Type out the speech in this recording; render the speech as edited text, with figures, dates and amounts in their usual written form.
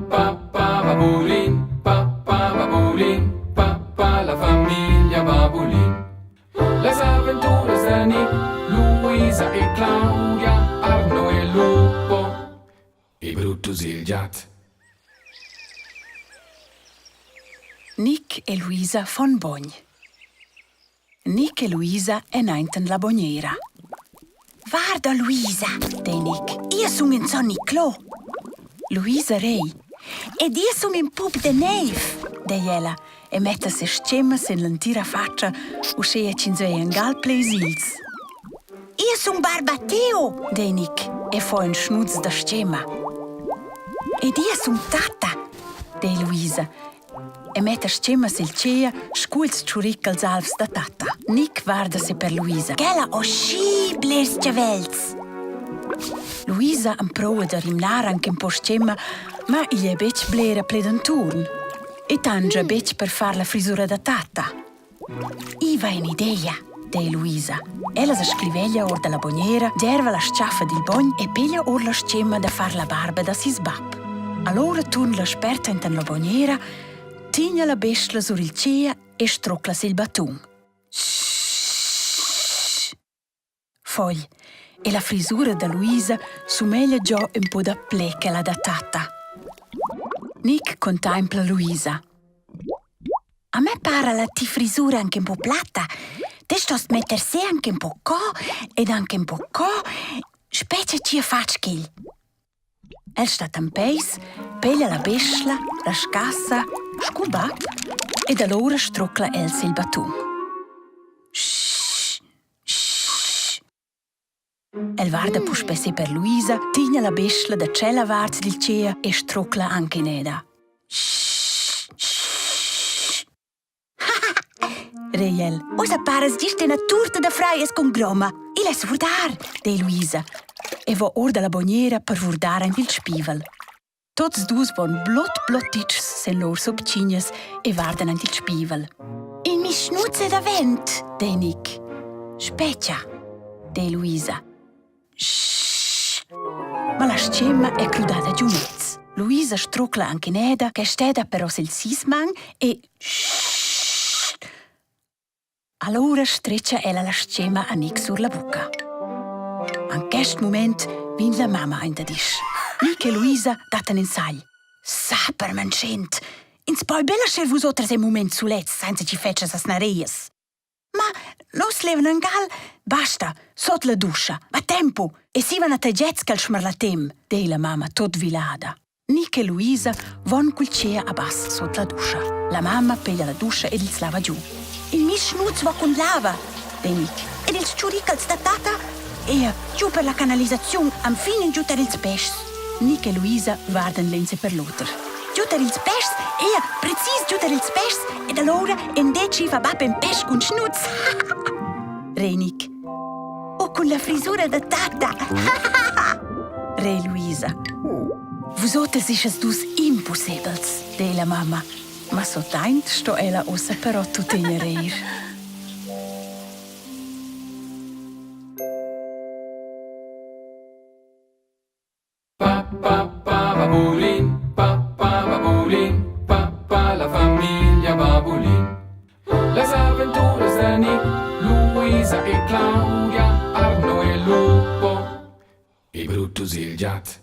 pa pa babulin, pa pa babulin, pa pa la famiglia Babulin. Las aventuras da Nick, Luisa e Claudia, Arno e Lupo e Brutus il giat. Nick e Luisa von Bogn. Nick e Luisa èn ainten la bognera. Varda Luisa, dei Nick, ia sun in Son Niclò. Luisa rei. Ed ia sun in pup de neiv, dei ella e metta ses tschemas en l'entira fatscha, uscheia ch'ins vei angal pleis ils. Ia sun barba Teo, dei Nick e fo in schnuz da tschema. Ed ia sun tatta, dei Luisa e metta tschemas il tgea scu ils tschuricals alvs da tatta. Nick varda se per Luisa. Ch'ella ho schi blers chavels. Luisa emproua da rimnar anche un po tschema, ma igl è betg blera ple d'anturn. E tangia betg per far la frisura da tatta. I va in'ideia, dei Luisa. Ella sa scriveglia or dalla bognera, derva la s-chaffa dil bogn e piglia or la tschemma da far la barba da seis bab. Allora turn la sperta enten la bognera, tigna la bestla sur il tgea e strocla sil batun. Fogl e la frisura da Luisa sumeglia giò ün po daplè che la da tatta. Nick contaimpla Luisa. A me para la ti frisura anche un po platta. Te stost metter se anche un po co ed anche un po co. Specie ci fatg ch'igl. El stat en peis, peglia la beschla, la scassa, scu bab ed alura strocla el sil batun. Sch, sch. El varda puspè si per Luisa, tigna la beschla da tschella vart dil tgea e strocla anc ineda. Sch, sch. Rei el. Ussa paras gist ina turta da fraias cun groma. Igl es vurdar, dei Luisa e va or dalla bognera per vurdar aint il spievel. Tots dus von blot blotitschs sen lur sopcignas e vardan aint il spievel. Il mi schnuzza davent, dei Nick. Spetga, dei Luisa. Shh! Ma la scema è crudada giu mez. Luisa strucla anche ineda che steda però sil sisman e shh! Allora streccia ella la scema a Nick sur la bucca. En quest moment vegn la mamma aint ad isch. Nick e Luisa dattan in sagl. Sapermanschent! Ins poi bella scher vus otras in mument sulets senza chi fetschas as nareias. Ma nus levan angal, basta, sot la duscha, a tempo, e sivan a tagets ch'el schmarlatem, dei la mamma tot vilada. Nic e Luisa von cul tgea a bass sot la duscha. La mamma peglia la duscha ed ils lava giu. Il mis schnuz va cun lava, dei Nic. Ed ils tschuricals da tata? Ea, giu per la canalisaziun, enfin giu tar ils peschs. Nic e Luisa guardan l'ense per l'oter. Giu tar ils peschs, ea, precis giu tar ils peschs ed alura endeci fa bab in pesch cun schnuz. Renik. O cun la frisura da tatta. Re Luisa. Vus oters ischas dus impossibels, dei la mamma. Ma sotaint sto ella ussa però tuttegna reir. Pa pa pa babulin, pa pa babulin, pa pa la famiglia Babulin. Las aventuras da Nick, Luisa e Claudia, Arno e Lupo e Brutus il giat.